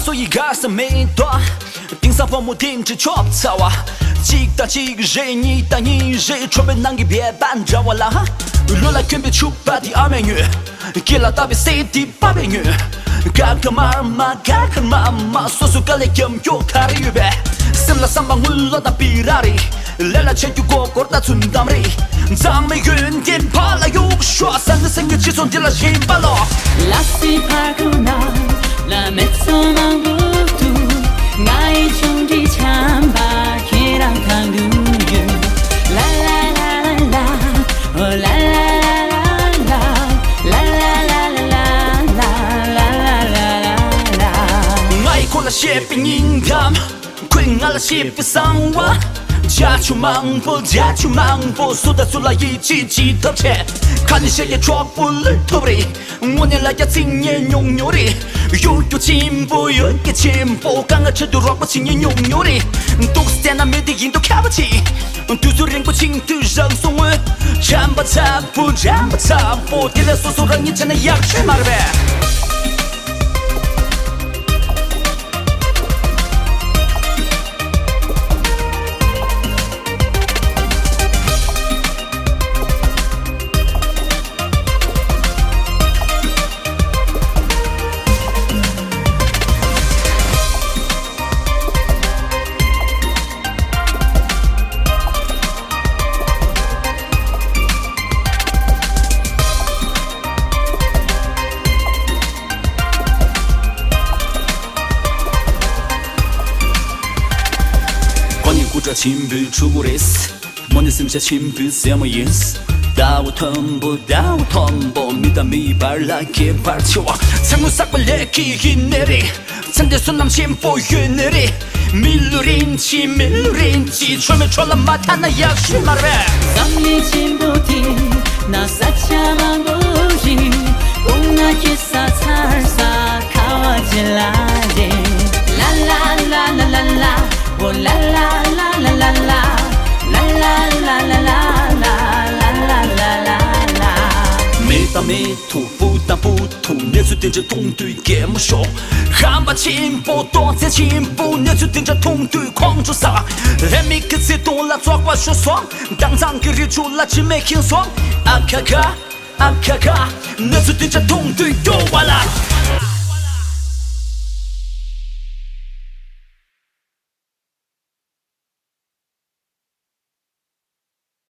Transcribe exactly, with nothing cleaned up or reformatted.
སོ་ཡི་ག་ས་མེ་ཏོག་དེང་སང་ཕོ་མོ་དེ་འདྲ་ཆོབ་ཚ་བ། གཅིག་དང་གཅིག་རེད། གཉིས་དང་གཉིས་རེད། ཁྲོན་པའི་ནང་གི་བེ་བ་འདྲ་བ་ལ། ལོ་ལ་གྱོན་པའི་ཕྱུ་པ་དེ་ཨ་མས་ཉོས། སྐེ་ལ་བཏགས་པའི་སེ་དེ་པ་པས་ཉོས། ག་ག་མ་མ་ག་ག་མ་མ། སོ་སོ་དཀའ་ལས་རྒྱབ་མགྱོགས་ག་རེ་ཡོད་པས། སེམས་ལ་བསམ་པ་དངུལ་ལོ་དང་པི་ར་རེད། ལས་ལ་བྱེད་རྒྱུ་མགོ་སྐོར་ད་ཚུན་གཏམ་རེད། མཛངས་མའི་ཡོན་ཏན་ཕར་ལ་གཡུག་ཤོག་ཟང་ངེ་ཟིང་གི་སྤྱི་ཚོགས་འདི་ལ་ཞེན་པ་ལོ། ལ་སི་ཕར་ཁུ་ན་ལ་མེ་ཚོ་མང་པོ་འདུག་ང་ཡི་ཆུང་འདྲིས་ཆམ་པ་ཁྱེད་རང་ཐང་དུ་ཡོད། ལ་ལ་ལ་ལ་ལ། ཨོ་ལ་ལ་ལ་ལ་ལ། ང་ཡིས་ཁོ་ལ་བཤད་པའི་སྙིང་གཏམ། ཁོས་ང་ལ་བཤད་པའི་གསང་བ། བྱ་ཆུ་མང་པོ་བྱ་ཆུ་མང་པོ། སུ་དང་སུ་ལ་ཡིད་ཆེས་ཅི་ཐབས་བྱས། ཁ་ནས་བཤད་ཡ་ཆོག་པོ་ལོས་ཐོབ་རེད། དངོས་གནས་ལ་རྒྱ་ཚིག་ཉན་མྱོང་མྱོང་རེད། གཡོ་སྒྱུ་ཆེན་པོ་གཡོ་སྒྱུ་ཆེན་པོ། དཀའ་ངལ་ཁྲོད་དུ་རོགས་པ་བྱེད་ཉན་མྱོང་མྱོང་རེད། འདུག་སེ་བལྟས་ན་མི་དེ་ཡིན་མདོག་ཁ་པོ་ཆེ། དུས་ཚོད་རིང་པོ་ཕྱིན་དུས་རང་སོང་ངོས། བྱམས་པ་ཚ་པོ་བྱམས་པ་ཚ་པོ། དེ་ལས་སོ་སོ་རང་ཉིད་བྱས་ན་ཡག་ཤོས་མ་རེད་པས། ཁོ་ནི་སྐུ་དྲག་ཆེན་པོའི་ཕྲུ་གུ་རེད། མོ་ནི་སེམས་ཤ་ཆེན་པོའི་སྲས་མོ་ཡིན། ཟླ་བ་མཐོན་པོ་ཟླ་བ་མཐོན་པོ། མི་དང་མིའི་བར་ལ་ཁྱད་པར་ཆེ་བ། ཚ་དངུལ་བསགས་པ་ལས་ཀྱི་ཡིན་ནི་རེད། ཚེ་འདིར་བསོད་ནམས་ཆེན་པོ་ཡོད་ནི་རེད། མི་ལུས་རིན་ཆེན་མི་ལུས་རིན་ཆེན། ཆོ་མེད་ཆོ་ལ་མ་ཐ་ན་ཡག་ཤོས་མ་རེད། འཛམ་གླིང་ཆེན་པོ་འདི་ན་ས་ཆ་མང་པོ་ཞིག་ཀུན་ན་སྐྱེ་ས་ཚར་ས་ཁ་བ་ཅན་ལ་རེད། ལ་ལ་ལ་ལ་ལ་ལ། ཨོ་ལ་ལ་ལ་ལ་ལ་ལ། ལ་ལ་ལ་ལ་ལ་ལ། མི་དང་མི་ཐུག་བུ་དང་བུ་ཐུག་གནས་ཚུལ་དེ་འདྲ་མཐོང་དུས་གད་མོ་ཤོར། ཧམ་པ་ཆེན་པོ་རྡོག་རྩ་ཆེན་པོ། གནས་ཚུལ་དེ་འདྲ་མཐོང་དུས་ཁོང་ཁྲོ་ཟ། ལྷད་མེད་ཀྱི་བརྩེ་དུང་ལ་བཙོག་པ་ཤོར་སོང་། དྭངས་གཙང་གི་རི་ཆུ་ལ་འཆི་མེད་ཁེངས་སོང་། ཨ་ཁ་ཁ། ཨ་ཁ་ཁ། གནས་ཚུལ་དེ་འདྲ་མཐོང་དུས་སྐྱོ་བ་ལ།